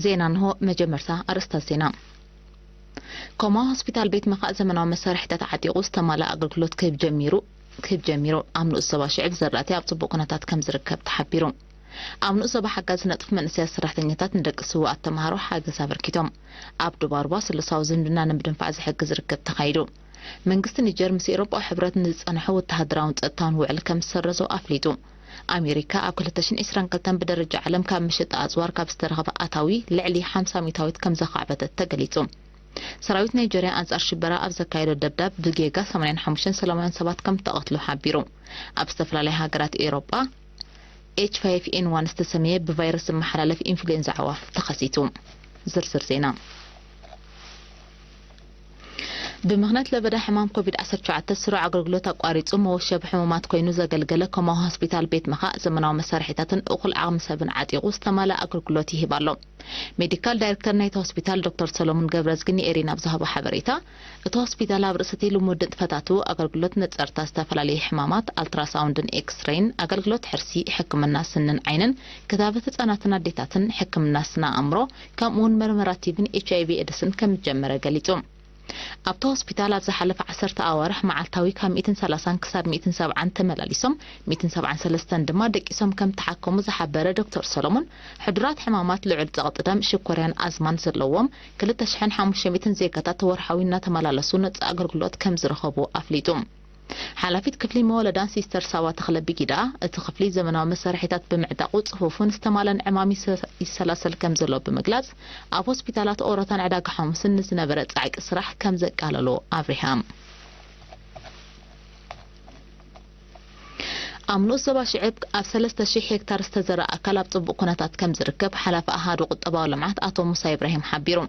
ዜና እንሆ። መጀመርታ ኣርእስታት ዜና። ኮማ ሆስፒታል ቤት መኻእ ዘመናዊ መሳርሒታት ዓጢቑ ዝተማልኣ ኣገልግሎት ክህብ ጀሚሩ። ክህብ ጀሚሩ። ኣብ ንኡስ ዞባ ሽዕብ ዘራእቲ ኣብ ጽቡቕ ኩነታት ከም ዝርከብ ተሓቢሩ። ኣብ ንኡስ ዞባ ሓጋዝ ዝነጥፉ መንእሰያት ሰራሕተኛታት ንደቂ ስውኣት ተምሃሮ ሓገዝ ኣበርኪቶም። ኣብ ዶብ ኣርባ ስሉሳዊ ዝምድና ንምድንፋዕ ዝሕግዝ ርክብ ተኻይዱ። መንግስቲ ኒጀር ምስ ኤውሮጳዊ ሕብረት ንዝጸንሖ ወተሃደራውን ጸጥታውን ውዕል ከም ዝሰረዞ ኣፍሊጡ። ኣሜሪካ ኣብ ክልተ ሽሕን ዕስራን ክልተን ብደረጃ ዓለም ካብ መሸጣ ኣጽዋር ካብ ዝተረኸበ ኣታዊ ልዕሊ ሓምሳ ሚእታዊት ከም ዘኻዕበተት ተገሊጹ። ሰራዊት ናይጀርያ ኣንጻር ሽበራ ኣብ ዘካየዶ ደብዳብ ብጌጋ ሰማንያን ሓሙሽተን ሰላማውያን ሰባት ከም እተቐትሉ ሓቢሩ። ኣብ ዝተፈላለያ ሃገራት ኤውሮጳ ኤች ፋይቭ ኤን ዋን ዝተሰመየ ብቫይረስ ዝመሓላለፍ ኢንፍሉዌንዛ ኣዕዋፍ ተኸሲቱ። ዝርዝር ዜና። ብምኽንያት ለበዳ ሕማም ኮቪድ ዓሰርተ ትሽዓተ ስሩዕ ኣገልግሎት ኣቋሪጹ መወሸቢ ሕሙማት ኮይኑ ዘገልገለ ኮማ ሆስፒታል ቤት መኻእ ዘመናዊ መሳርሒታትን እኹል ዓቕሚ ሰብን ዓጢቑ ዝተማልኣ ኣገልግሎት ይህብ ኣሎ። ሜዲካል ዳይሬክተር ናይቲ ሆስፒታል ዶክተር ሰሎሙን ገብረዝጊ ንኤሪና ኣብ ዝሃቦ ሓበሬታ፣ እቲ ሆስፒታል ኣብ ርእሲ እቲ ልሙድ ንጥፈታቱ ኣገልግሎት ነጸርታ ዝተፈላለዩ ሕማማት፣ ኣልትራሳውንድን ኤክስሬይን፣ ኣገልግሎት ሕርሲ፣ ሕክምና ስንን ዓይንን፣ ክታበት ህጻናትን ኣዴታትን፣ ሕክምና ስነ ኣእምሮ፣ ከምኡውን መርመራ ቲቪን ኤች ኣይ ቪ ኤድስን ከም ዝጀመረ ገሊጹ። ኣብቲ ሆስፒታል ኣብ ዝሓለፈ ዓሰርተ ኣዋርሕ መዓልታዊ ካብ ሚእትን ሰላሳን ክሳብ ሚእትን ሰብዓን ተመላሊሶም፣ ሚእትን ሰብዓን ሰለስተን ድማ ደቂሶም ከም ተሓከሙ ዝሓበረ ዶክተር ሰሎሞን፣ ሕዱራት ሕማማት ልዑል ጸቕጢ ደም፣ ሽኮርያን ኣዝማን ዘለዎም ክልተ ሽሕን ሓሙሽተ ሚእትን ዜጋታት ወርሓዊ እናተመላለሱ ነጻ ኣገልግሎት ከም ዝረኸቡ ኣፍሊጡ። ሓላፊት ክፍሊ መወለዳን ሲስተር ሳባ ተኽለ ብጊዳ፣ እቲ ክፍሊ ዘመናዊ መሳርሒታት ብምዕጣቑ ጽፉፍን ዝተማልአን ዕማም ይሰ-፣ ይሰላሰል ከም ዘሎ ብምግላጽ፣ ኣብ ሆስፒታላት ኦሮታን ዕዳጋ ሓሙስን ንዝነበረ ጻዕቂ ስራሕ ከም ዘቃለሎ ኣብሪሃ። ኣብ ንኡስ ዞባ ሽዕብ ኣብ ሰለስተ ሽሕ ሄክታር ዝተዘርኣ ኣካል ኣብ ጽቡቕ ኩነታት ከም ዝርከብ ሓላፊ ኣሃዱ ቁጠባዊ ልምዓት ኣቶ ሙሳ ኢብራሂም ሓቢሩ።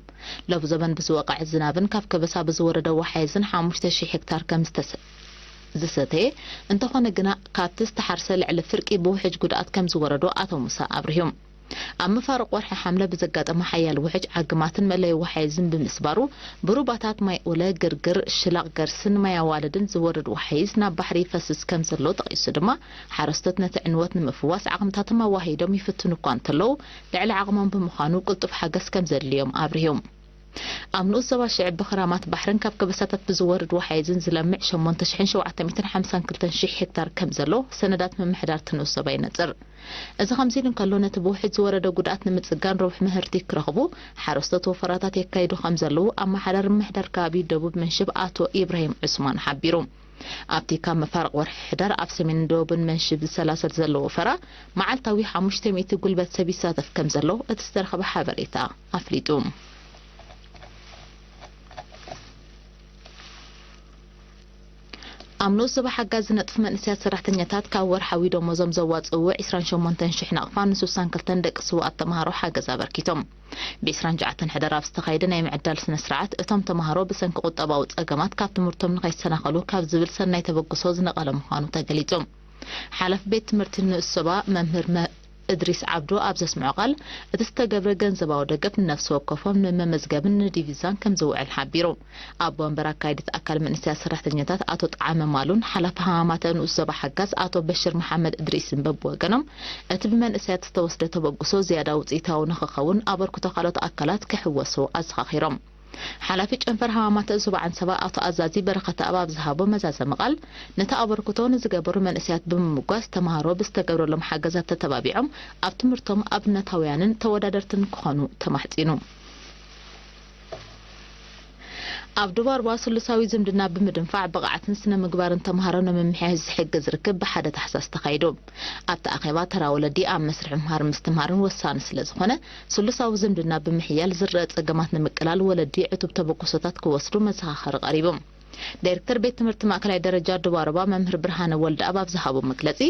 ሎብ ዘበን ብዝወቕዐ ዝናብን ካብ ከበሳ ብዝወረደ ወሓይዝን ሓሙሽተ ሽሕ ሄክታር ከም ዝተሰ-፣ ዝሰተየ፣ እንተኾነ ግና ካብቲ ዝተሓርሰ ልዕሊ ፍርቂ ብውሕጅ ጉድኣት ከም ዝወረዶ ኣቶ ሙሳ ኣብሪሁ። ኣብ መፋርቕ ወርሒ ሓምለ ብዘጋጠመ ሓያል ውሕጅ ዓግማትን መለዮ ወሓይዝን ብምስባሩ፣ ብሩባታት ማይ ኡለ፣ ግርግር፣ ሽላቕ ገርስን ማይ ኣዋልድን ዝወርድ ወሓይዝ ናብ ባሕሪ ይፈስስ ከም ዘሎ ጠቒሱ ድማ፣ ሓረስቶት ነቲ ዕንወት ንምፍዋስ ዓቕምታቶም ኣዋሂዶም ይፍትኑ እኳ እንተለዉ፣ ልዕሊ ዓቕሞም ብምዃኑ ቅልጡፍ ሓገዝ ከም ዘድልዮም ኣብሪሁ። ኣብ ንኡስ ዞባ ሽዕብ ብኽራማት ባሕርን ካብ ከበሳታት ብዝወርድ ወሓይዝን ዝለምዕ ሸሞንተ ሽሕን ሸውዓተ ሚእትን ሓምሳን ክልተን ሽሕ ሄክታር ከም ዘሎ ሰነዳት ምምሕዳር እቲ ንኡስ ዞባ ይነጽር። እዚ ከምዚ ኢሉ እንከሎ፣ ነቲ ብውሕጅ ዝወረደ ጉድኣት ንምጽጋን ረቡሕ ምህርቲ ክረኽቡ ሓረስቶት ወፈራታት የካይዱ ከም ዘለዉ ኣመሓዳሪ ምምሕዳር ከባቢ ደቡብ መንሽብ ኣቶ ኢብራሂም ዑስማን ሓቢሩ። ኣብቲ ካብ መፋርቕ ወርሒ ሕዳር ኣብ ሰሜንን ደቡብን መንሽብ ዝሰላሰል ዘሎ ወፈራ፣ መዓልታዊ ሓሙሽተ ሚእቲ ጉልበት ሰብ ይሳተፍ ከም ዘሎ እቲ ዝተረኸበ ሓበሬታ ኣፍሊጡ። ኣብ ንኡስ ዞባ ሓጋዝ ዝነጥፉ መንእሰያት ሰራሕተኛታት ካብ ወርሓዊ ደሞዞም ዘዋጽእዎ ዕስራን ሸሞንተን ሽሕ ናቕፋ ንስሳን ክልተን ደቂ ስውኣት ተምሃሮ ሓገዝ ኣበርኪቶም። ብ ዕስራን ትሽዓተን ሕዳር ኣብ ዝተኻየደ ናይ ምዕዳል ስነ ስርዓት፣ እቶም ተምሃሮ ብሰንኪ ቁጠባዊ ጸገማት ካብ ትምህርቶም ንኸይሰናኸሉ ካብ ዝብል ሰናይ ተበግሶ ዝነቐለ ምዃኑ ተገሊጹ። ሓላፊ ቤት ትምህርቲ ንኡስ ዞባ መምህር መ-፣ እድሪስ ዓብዱ ኣብ ዘስምዖ ቃል፣ እቲ ዝተገብረ ገንዘባዊ ደገፍ ንነፍሲ ወከፎም ንመመዝገብን ንዲቪዛን ከም ዝውዕል ሓቢሩ። ኣቦ ወንበር ኣካይዲት ኣካል መንእሰያት ሰራሕተኛታት ኣቶ ጠዓመ ማሉን ሓላፊ ሃማማተ ንኡስ ዞባ ሓጋዝ ኣቶ በሽር መሓመድ እድሪስን በብወገኖም፣ እቲ ብመንእሰያት ዝተወስደ ተበግሶ ዝያዳ ውጽኢታዊ ንኽኸውን ኣበርክቶ ካልኦት ኣካላት ክሕወሶ ኣዘኻኺሮም። ሓላፊ ጨንፈር ሃማማተ ዞባ ዓንሰባ ኣቶ ኣዛዚ በረኸተኣብ ኣብ ዝሃቦ መዛዘሚ ቃል፣ ነቲ ኣበርክቶ ንዝገበሩ መንእሰያት ብምምጓስ፣ ተምሃሮ ብዝተገብረሎም ሓገዛት ተተባቢዖም ኣብ ትምህርቶም ኣብነታውያንን ተወዳደርትን ክኾኑ ተማሕጺኑ። ኣብ ዶብ ኣርባ ስሉሳዊ ዝምድና ብምድንፋዕ ብቕዓትን ስነ ምግባርን ተምሃሮ ንምምሕያሽ ዝሕግዝ ርክብ ብሓደ ታሕሳስ ተኻይዱ። ኣብቲ ኣኼባ ተራ ወለዲ ኣብ መስርሕ ምምሃር ምስትምሃርን ወሳኒ ስለ ዝኾነ፣ ስሉሳዊ ዝምድና ብምሕያል ዝረአ ጸገማት ንምቅላል ወለዲ ዕቱብ ተበግሶታት ክወስዱ መዘኻኸሪ ቀሪቡ። ዳይሬክተር ቤት ትምህርቲ ማእከላይ ደረጃ ዶብ ኣርባ መምህር ብርሃነ ወልደኣብ ኣብ ዝሃቦ መግለጺ፣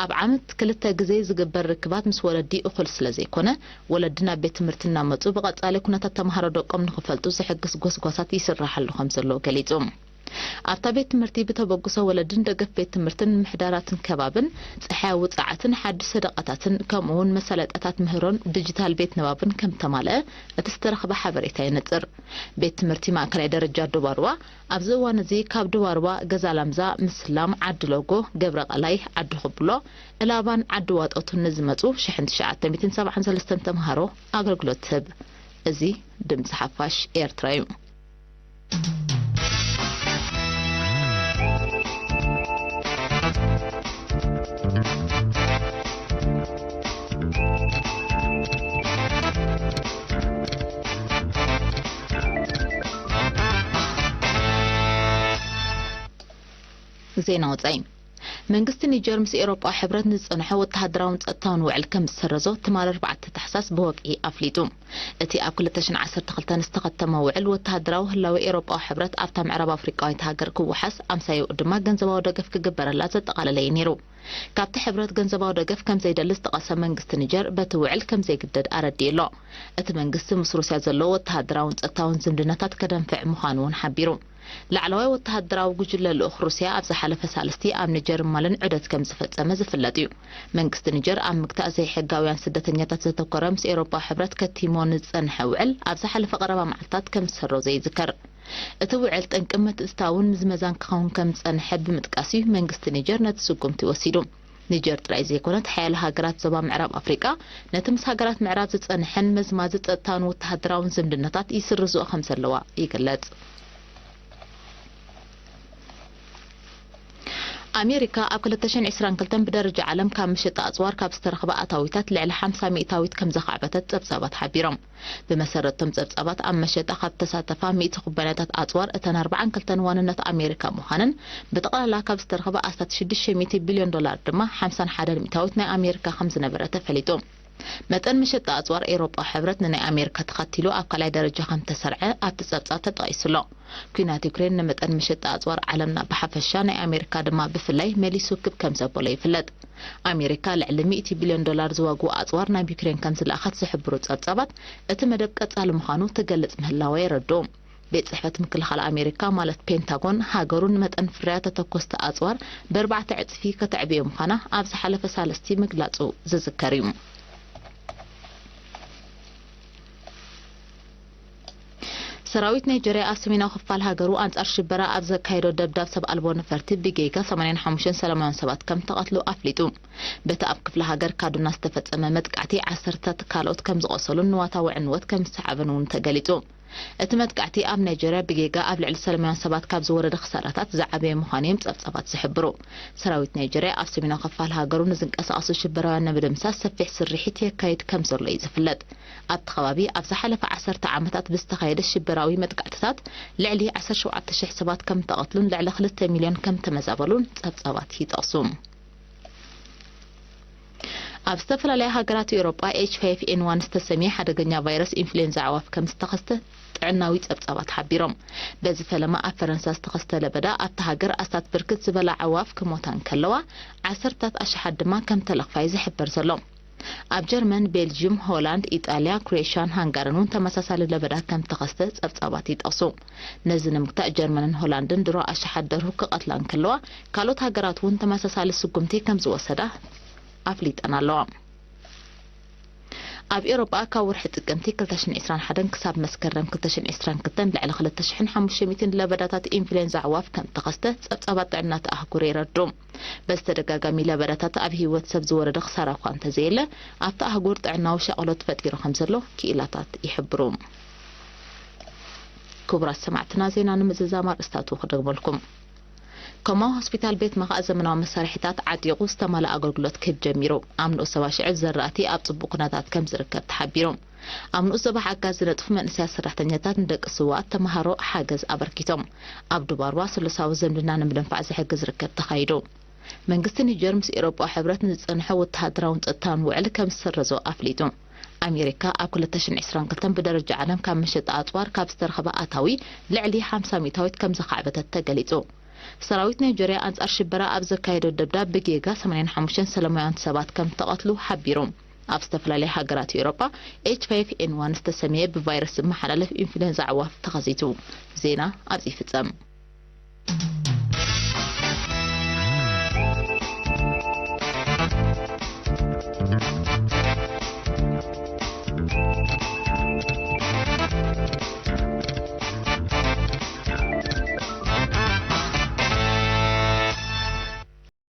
ኣብ ዓመት ክልተ ግዜ ዝግበር ርክባት ምስ ወለዲ እኹል ስለ ዘይኮነ፣ ወለዲ ናብ ቤት ትምህርቲ እናመጹ ብቐጻሊ ኩነታት ተምሃሮ ደቆም ንኽፈልጡ ዝሕግዝ ጎስጓሳት ይስራሕ ኣሎ ከም ዘሎ ገሊጹ። ኣብታ ቤት ትምህርቲ ብተበግሶ ወለድን ደገፍ ቤት ትምህርትን ምሕዳራትን ከባብን ጸሓያዊ ውጽዓትን ሓድሽ ሰደቓታትን ከምኡ እውን መሳለጥያታት ምህሮን ዲጂታል ቤት ንባብን ከም ተማልአ እቲ ዝተረኽበ ሓበሬታ የነጽር። ቤት ትምህርቲ ማእከላይ ደረጃ ዶባርዋ ኣብዚ እዋን እዚ ካብ ዶባርዋ፣ ገዛ ላምዛ፣ ምስላም፣ ዓዲ ሎጎ፣ ገብረ ቀላይ፣ ዓዲ ኩብሎ፣ እላባን ዓዲ ዋጦትን ንዝመጹ ሽሕን ትሽዓተ ሚእትን ሰብዓን ሰለስተን ተምሃሮ ኣገልግሎት ትህብ። እዚ ድምጺ ሓፋሽ ኤርትራ እዩ። ዜና ወጻኢ። መንግስቲ ኒጀር ምስ ኤውሮጳዊ ሕብረት ንዝጸንሖ ወተሃደራውን ጸጥታውን ውዕል ከም ዝሰረዞ ትማል ኣርባዕተ ታሕሳስ ብወግዒ ኣፍሊጡ። እቲ ኣብ ክልተ ሽሕን ዓሰርተ ክልተን ዝተኸተመ ውዕል፣ ወተሃደራዊ ህላወ ኤውሮጳዊ ሕብረት ኣብታ ምዕራብ ኣፍሪቃዊት ሃገር ክወሓስ፣ ኣምሳያኡ ድማ ገንዘባዊ ደገፍ ክግበረላ ዘጠቓለለ እዩ ነይሩ። ካብቲ ሕብረት ገንዘባዊ ደገፍ ከም ዘይደሊ ዝጠቐሰ መንግስቲ ኒጀር፣ በቲ ውዕል ከም ዘይግደድ ኣረዲኡ ኣሎ። እቲ መንግስቲ ምስ ሩስያ ዘለዎ ወተሃደራውን ጸጥታውን ዝምድናታት ከደንፍዕ ምዃኑ እውን ሓቢሩ። ላዕለዋይ ወተሃደራዊ ጉጅለ ልኡኽ ሩስያ ኣብ ዝሓለፈ ሳልስቲ ኣብ ኒጀር ማልን ዑደት ከም ዝፈጸመ ዝፍለጥ እዩ። መንግስቲ ኒጀር ኣብ ምግታእ ዘይሕጋውያን ስደተኛታት ዘተኮረ ምስ ኤውሮጳ ሕብረት ከቲሞ ንዝጸንሐ ውዕል ኣብ ዝሓለፈ ቀረባ መዓልታት ከም ዝሰረዞ ይዝከር። እቲ ውዕል ጠንቂ ምትእትታውን ምዝመዛን ክኸውን ከም ዝጸንሐ ብምጥቃስ እዩ መንግስቲ ኒጀር ነቲ ስጉምቲ ወሲዱ። ኒጀር ጥራይ ዘይኮነት፣ ሓያሎ ሃገራት ዞባ ምዕራብ ኣፍሪቃ ነቲ ምስ ሃገራት ምዕራብ ዝጸንሐን መዝማዚ ጸጥታውን ወተሃደራውን ዝምድናታት ይስርዝኦ ከም ዘለዋ ይግለጽ። ኣሜሪካ ኣብ ክልተ ሽሕን ዕስራን ክልተን ብደረጃ ዓለም ካብ መሸጣ ኣጽዋር ካብ ዝተረኽበ ኣታዊታት ልዕሊ ሓምሳ ሚእታዊት ከም ዘኻዕበተት ጸብጻባት ሓቢሮም። ብመሰረት እቶም ጸብጻባት፣ ኣብ መሸጣ ካብ ተሳተፋ ሚእቲ ኩባንያታት ኣጽዋር፣ እተን ኣርባዓን ክልተን ዋንነት ኣሜሪካ ምዃነን፣ ብጠቕላላ ካብ ዝተረኽበ ኣስታት ሽዱሽተ ሚእቲ ቢልዮን ዶላር ድማ ሓምሳን ሓደን ሚእታዊት ናይ ኣሜሪካ ከም ዝነበረ ተፈሊጡ። መጠን መሸጣ ኣጽዋር ኤውሮጳዊ ሕብረት ንናይ ኣሜሪካ ተኸቲሉ ኣብ ካልኣይ ደረጃ ከም ተሰርዐ ኣብቲ ጸብጻብ ተጠቒሱ ኣሎ። ኲናት ዩክሬን ንመጠን መሸጣ ኣጽዋር ዓለምና ብሓፈሻ፣ ናይ ኣሜሪካ ድማ ብፍላይ መሊሱ ክብ ከም ዘበሎ ይፍለጥ። ኣሜሪካ ልዕሊ ሚእቲ ቢልዮን ዶላር ዝዋግኡ ኣጽዋር ናብ ዩክሬን ከም ዝለኣኸት ዝሕብሩ ጸብጻባት፣ እቲ መደብ ቀጻሊ ምዃኑ ትገልጽ ምህላዋ የረድኡ። ቤት ጽሕፈት ምክልኻል ኣሜሪካ ማለት ፔንታጎን፣ ሃገሩ ንመጠን ፍርያት ተተኮስቲ ኣጽዋር ብኣርባዕተ ዕጽፊ ከተዕብዮ ምዃና ኣብ ዝሓለፈ ሳልስቲ ምግላጹ ዝዝከር እዩ። ሰራዊት ናይጀርያ ኣብ ሰሜናዊ ክፋል ሃገሩ ኣንጻር ሽበራ ኣብ ዘካየዶ ደብዳብ ሰብ ኣልቦ ነፈርቲ ብጌጋ ሰማንያን ሓሙሽተን ሰላማውያን ሰባት ከም ተቐትሉ ኣፍሊጡ። በቲ ኣብ ክፍለ ሃገር ካዱና ዝተፈጸመ መጥቃዕቲ ዓሰርታት ካልኦት ከም ዝቖሰሉን ንዋታዊ ዕንወት ከም ዝሰዓበን እውን ተገሊጹ። እቲ መጥቃዕቲ ኣብ ናይጀርያ ብጌጋ ኣብ ልዕሊ ሰላማውያን ሰባት ካብ ዝወረደ ክሳራታት ዝዓበየ ምዃኑ እዮም ጸብጻባት ዝሕብሩ። ሰራዊት ናይጀርያ ኣብ ሰሜናዊ ክፋል ሃገሩ ንዝንቀሳቐሱ ሽበራውያን ንምድምሳስ ሰፊሕ ስርሒት የካይድ ከም ዘሎ እዩ ዝፍለጥ። ኣብቲ ከባቢ ኣብ ዝሓለፈ ዓሰርተ ዓመታት ብዝተኻየደ ሽበራዊ መጥቃዕትታት ልዕሊ ዓሰርተ ሸውዓተ ሽሕ ሰባት ከም ተቐትሉን ልዕሊ ክልተ ሚልዮን ከም ተመዛበሉን ጸብጻባት ይጠቕሱ። ኣብ ዝተፈላለያ ሃገራት ኤውሮጳ ኤች ፋይቭ ኤን ዋን ዝተሰምየ ሓደገኛ ቫይረስ ኢንፍሉዌንዛ ኣዕዋፍ ከም ዝተኸስተ ጥዕናዊ ጸብጻባት ሓቢሮም። በዚ ፈለማ ኣብ ፈረንሳ ዝተኸስተ ለበዳ ኣብታ ሃገር ኣስታት ብርክት ዝበላ ኣዕዋፍ ክሞታ እንከለዋ፣ ዓሰርታት ኣሽሓት ድማ ከም ተለኽፋ እዩ ዝሕበር ዘሎ። ኣብ ጀርመን፣ ቤልጅዩም፣ ሆላንድ፣ ኢጣልያ፣ ክሮኤሽያን ሃንጋርን እውን ተመሳሳሊ ለበዳ ከም ተኸስተ ጸብጻባት ይጠቕሱ። ነዚ ንምግታእ ጀርመንን ሆላንድን ድሮ ኣሽሓት ደርሁ ክቐትላ እንከለዋ፣ ካልኦት ሃገራት እውን ተመሳሳሊ ስጉምቲ ከም ዝወሰዳ ኣፍሊጠን ኣለዋ። ኣብ ኤውሮጳ ካብ ወርሒ ጥቅምቲ ክልተ ሽሕን ዕስራን ሓደን ክሳብ መስከረም ክልተ ሽሕን ዕስራን ክልተን ልዕሊ ክልተ ሽሕን ሓሙሽተ ሚእትን ለበዳታት ኢንፍሉዌንዛ ኣዕዋፍ ከም ተኸስተ ጸብጻባት ጥዕና እታ ኣህጉር የረድኡ። በዚ ተደጋጋሚ ለበዳታት ኣብ ህይወት ሰብ ዝወረደ ክሳራ እኳ እንተዘየለ፣ ኣብታ ኣህጉር ጥዕናዊ ሻቕሎት ፈጢሩ ከም ዘሎ ክኢላታት ይሕብሩ። ክቡራት ሰማዕትና፣ ዜና ንምዝዛም ኣርእስታቱ ክደግመልኩም። ኮማ ሆስፒታል ቤት መኻእ ዘመናዊ መሳርሒታት ዓጢቑ ዝተማልአ ኣገልግሎት ክህብ ጀሚሩ። ኣብ ንኡስ ሰባ ሽሕ ዘራእቲ ኣብ ጽቡቕ ኩነታት ከም ዝርከብ ተሓቢሩ። ኣብ ንኡስ ዞባ ሓጋዝ ዝነጥፉ መንእሰያት ሰራሕተኛታት ንደቂ ስዋኣት ተመሃሮ ሓገዝ ኣበርኪቶም። ኣብ ዱባርዋ ስሉሳዊ ዝምድና ንምድንፋዕ ዝሕግዝ ርክብ ተኻይዱ። መንግስቲ ኒጀር ምስ ኤውሮጳዊ ሕብረት ንዝጸንሐ ወተሃደራውን ጸጥታውን ውዕል ከም ዝሰረዞ ኣፍሊጡ። ኣሜሪካ ኣብ ክልተ ሽሕን ዕስራን ክልተን ብደረጃ ዓለም ካብ መሸጣ ኣጽዋር ካብ ዝተረኸበ ኣታዊ ልዕሊ ሓምሳ ሚእታዊት ከም ዘኻዕበተት ተገሊጹ። ሰራዊት ናይጀርያ ኣንጻር ሽበራ ኣብ ዘካየዶ ደብዳብ ብጌጋ ሰማንያን ሓሙሽተን ሰላማውያን ሰባት ከም ተቐትሉ ሓቢሩ። ኣብ ዝተፈላለያ ሃገራት ኤውሮጳ ኤች ፋይቭ ኤን ዋን ዝተሰምየ ብቫይረስ ዝመሓላለፍ ኢንፍሉዌንዛ ኣዕዋፍ ተኸሲቱ። ዜና ኣብዚ ይፍጸም።